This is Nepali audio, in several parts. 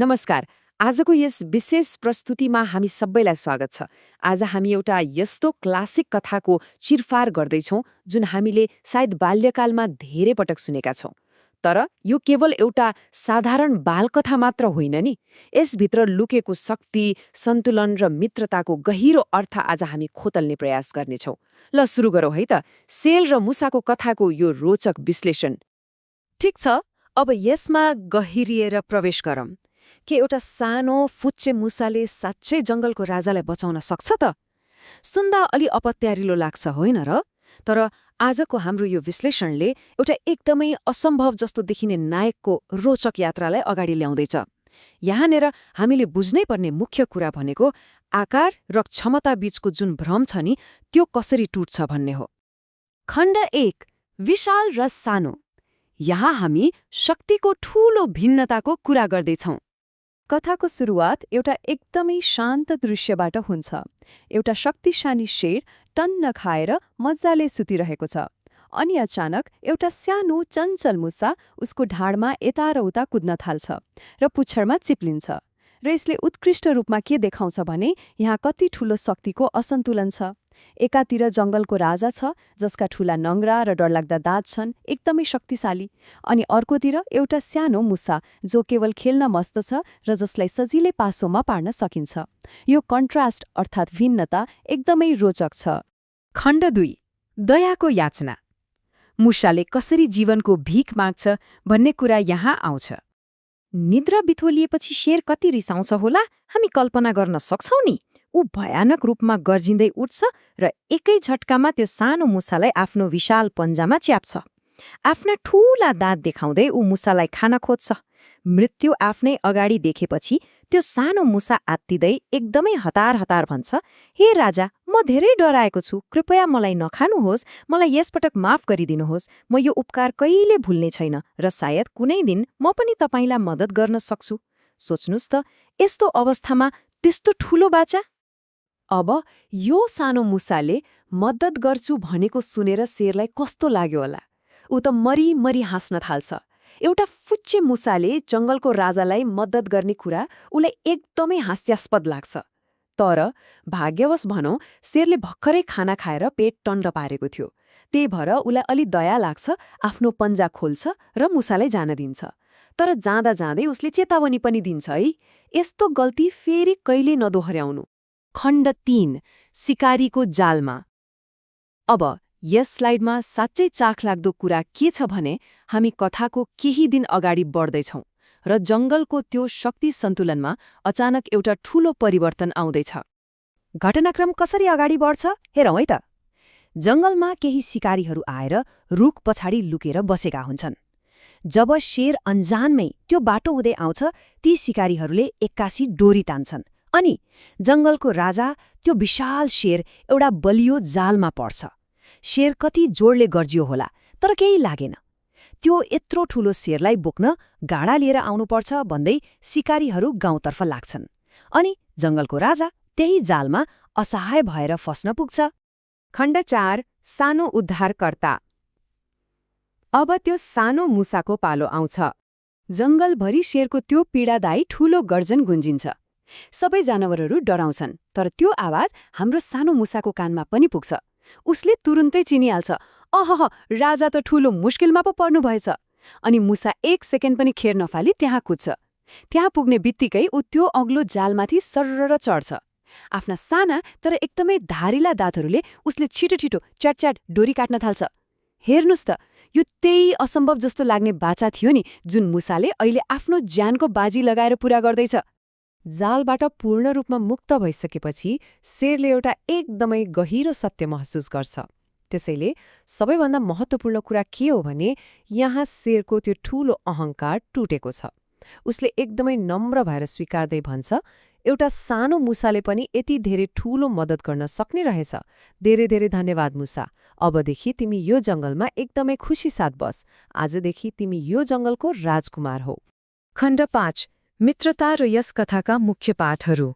नमस्कार। आजको यस विशेष प्रस्तुतिमा हामी सबैलाई स्वागत छ। आज हामी एउटा यस्तो क्लासिक कथाको चिरफार गर्दैछौँ जुन हामीले सायद बाल्यकालमा धेरै पटक सुनेका छौँ। तर यो केवल एउटा साधारण बालकथा मात्र होइन नि। यसभित्र लुकेको शक्ति, सन्तुलन र मित्रताको गहिरो अर्थ आज हामी खोतल्ने प्रयास गर्नेछौँ। ल सुरु गरौँ है त, सेल र मुसाको कथाको यो रोचक विश्लेषण। ठिक छ, अब यसमा गहिरिएर प्रवेश गरौँ। के एउटा सानो फुच्चे मुसाले साँच्चै जङ्गलको राजालाई बचाउन सक्छ त? सुन्दा अलि अपत्यारिलो लाग्छ होइन र? तर आजको हाम्रो यो विश्लेषणले एउटा एकदमै असम्भव जस्तो देखिने नायकको रोचक यात्रालाई अगाडि ल्याउँदैछ। यहाँनिर हामीले बुझ्नै पर्ने मुख्य कुरा भनेको आकार र क्षमता बीचको जुन भ्रम छ नि, त्यो कसरी टुट्छ भन्ने हो। खण्ड 1, विशाल र सानो। यहाँ हामी शक्तिको ठूलो भिन्नताको कुरा गर्दैछौँ। कथाको सुरुवात एउटा एकदमै शान्त दृश्यबाट हुन्छ। एउटा शक्तिशाली शेर टन्न खाएर मजाले सुतिरहेको छ। अनि अचानक एउटा सानो चञ्चल मुसा उसको ढाडमा यता र उता कुद्न थाल्छ र पुच्छरमा चिप्लिन्छ। र यसले उत्कृष्ट रूपमा के देखाउँछ भने यहाँ कति ठूलो शक्तिको असन्तुलन छ। एकातिर जङ्गलको राजा छ जसका ठूला नङ्ग्रा र डरलाग्दा दाँत छन्, एकदमै शक्तिशाली। अनि अर्कोतिर एउटा सानो मुसा जो केवल खेल्न मस्त छ र जसलाई सजिलै पासोमा पार्न सकिन्छ। यो कन्ट्रास्ट अर्थात् भिन्नता एकदमै रोचक छ। खण्ड 2, दयाको याचना। मुसाले कसरी जीवनको भीख माग्छ भन्ने कुरा यहाँ आउँछ। निद्रा बिथोलिएपछि शेर कति रिसाउँछ होला, हामी कल्पना गर्न सक्छौं नि। ऊ भयानक रूपमा गर्जिँदै उठ्छ र एकै झट्कामा त्यो सानो मुसालाई आफ्नो विशाल पन्जामा च्याप्छ। आफ्ना ठूला दाँत देखाउँदै ऊ मुसालाई खान खोज्छ। मृत्यु आफ्नै अगाडि देखेपछि त्यो सानो मुसा आत्तिँदै एकदमै हतार हतार भन्छ, हे राजा, म धेरै डराएको छु, कृपया मलाई नखानुहोस्, मलाई यसपटक माफ गरिदिनुहोस्, म यो उपकार कहिले भुल्ने छैन र सायद कुनै दिन म पनि तपाईलाई मद्दत गर्न सक्छु। सोच्नुस् त, यस्तो अवस्थामा त्यस्तो ठूलो बाचा। अब यो सानो मुसाले मद्दत गर्छु भनेको सुनेर शेरलाई कस्तो लाग्यो होला। ऊ त मरी हाँस्न थाल्छ। एउटा फुच्चे मुसाले जङ्गलको राजालाई मद्दत गर्ने कुरा उलाई एकदमै हास्यास्पद लाग्छ। तर भाग्यवश भनौँ, शेरले भर्खरै खाना खाएर पेट टन्न पारेको थियो। त्यही भएर उलाई अलि दया लाग्छ, आफ्नो पन्जा खोल्छ र मुसालाई जान दिन्छ। तर जाँदा जाँदै उसले चेतावनी पनि दिन्छ है, यस्तो गल्ती फेरि कहिले नदोहोर्याउनु। खण्ड 3, सिकारीको जालमा। अब यस स्लाइडमा साँच्चै चाखलाग्दो कुरा के छ भने हामी कथाको केही दिन अगाडि बढ्दैछौँ र जङ्गलको त्यो शक्ति सन्तुलनमा अचानक एउटा ठूलो परिवर्तन आउँदैछ। घटनाक्रम कसरी अगाडि बढ्छ हेरौँ है त। जङ्गलमा केही सिकारीहरू आएर रुख पछाडि लुकेर बसेका हुन्छन्। जब शेर अन्जानमै त्यो बाटो हुँदै आउँछ, ती सिकारीहरूले एक्कासी डोरी तान्छन् अनि जङ्गलको राजा, त्यो विशाल शेर एउटा बलियो जालमा पर्छ। शेर कति जोडले गर्जियो होला, तर केही लागेन। त्यो यत्रो ठूलो शेरलाई बोक्न गाडा लिएर आउनुपर्छ भन्दै सिकारीहरू गाउँतर्फ लाग्छन्। अनि जङ्गलको राजा त्यही जालमा असहाय भएर फस्न पुग्छ। खण्ड 4, सानो उद्धारकर्ता। अब त्यो सानो मुसाको पालो आउँछ। जङ्गलभरि शेरको त्यो पीडादायी ठूलो गर्जन गुन्जिन्छ। सबै जनावरहरू डराउँछन्, तर त्यो आवाज हाम्रो सानो मुसाको कानमा पनि पुग्छ। उसले तुरुन्तै चिनिहाल्छ, अहह, राजा त ठूलो मुस्किलमा पो पर्नुभएछ। अनि मुसा एक सेकेन्ड पनि खेर नफाली त्यहाँ कुद्छ। त्यहाँ पुग्ने बित्तिकै ऊ त्यो अग्लो जालमाथि सर्र चढ्छ। आफ्ना साना तर एकदमै धारिला दाँतहरूले उसले छिटो च्याट डोरी काट्न थाल्छ। हेर्नुस् त, यो त्यही असम्भव जस्तो लाग्ने बाचा थियो नि जुन मुसाले अहिले आफ्नो ज्यानको बाजी लगाएर पूरा गर्दैछ। जालबाट पूर्ण रूपमा मुक्त भइसकेपछि शेरले एउटा एकदमै गहिरो सत्य महसुस गर्छ। त्यसैले सबैभन्दा महत्त्वपूर्ण कुरा के हो भने यहाँ शेरको त्यो ठूलो अहङ्कार टुटेको छ। उसले एकदमै नम्र भएर स्वीकार्दै भन्छ, एउटा सानो मुसाले पनि यति धेरै ठूलो मद्दत गर्न सक्ने रहेछ। धेरै धेरै धन्यवाद मुसा। अबदेखि तिमी यो जङ्गलमा एकदमै खुसी साथ बस। आजदेखि तिमी यो जङ्गलको राजकुमार हौ। खण्ड 5, मित्रता र यस कथाका मुख्य पाठहरू।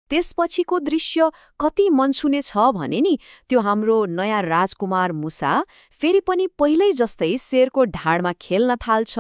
त्यसपछिको दृश्य कति मनछुने छ भने नि त्यो हाम्रो नयाँ राजकुमार मुसा फेरि पनि पहिल्यै जस्तै शेरको ढाडमा खेल्न थाल्छ,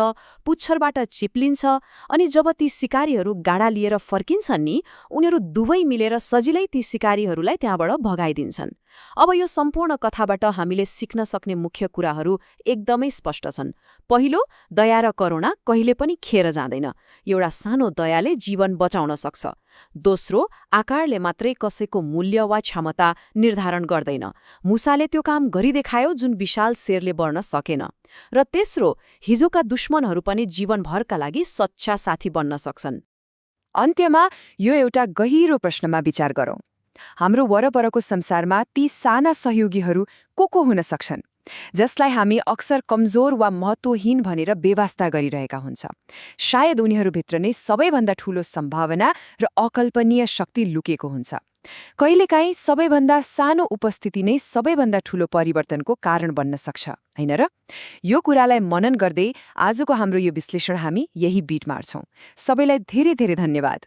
पुच्छरबाट चिप्लिन्छ अनि जब ती सिकारीहरू गाडा लिएर फर्किन्छन् नि उनीहरू दुवै मिलेर सजिलै ती सिकारीहरूलाई त्यहाँबाट भगाइदिन्छन्। अब यो सम्पूर्ण कथाबाट हामीले सिक्न सक्ने मुख्य कुराहरू एकदमै स्पष्ट छन्। पहिलो, दया र करुणा कहिले पनि खेर जाँदैन। एउटा सानो दयाले जीवन बचाउन सक्छ। दोस्रो, आकारले मात्रै कसैको मूल्य वा क्षमता निर्धारण गर्दैन। मुसाले त्यो काम गरिदेखायो जुन विशाल शेरले गर्न सकेन। र तेस्रो, हिजोका दुश्मनहरू पनि जीवनभरका लागि सच्चा साथी बन्न सक्छन्। अन्त्यमा यो एउटा गहिरो प्रश्नमा विचार गरौँ। हाम्रो वरपरको संसारमा ती साना सहयोगीहरू को हुन सक्छन् जसलाई हामी अक्सर कमजोर वा महत्त्वहीन भनेर बेवास्ता गरिरहेका हुन्छ। सायद उनीहरूभित्र नै सबैभन्दा ठूलो सम्भावना र अकल्पनीय शक्ति लुकेको हुन्छ। कहिलेकाहीँ सबैभन्दा सानो उपस्थिति नै सबैभन्दा ठूलो परिवर्तनको कारण बन्न सक्छ, होइन र? यो कुरालाई मनन गर्दै आजको हाम्रो यो विश्लेषण हामी यही बिट मार्छौं। सबैलाई धेरै धेरै धन्यवाद।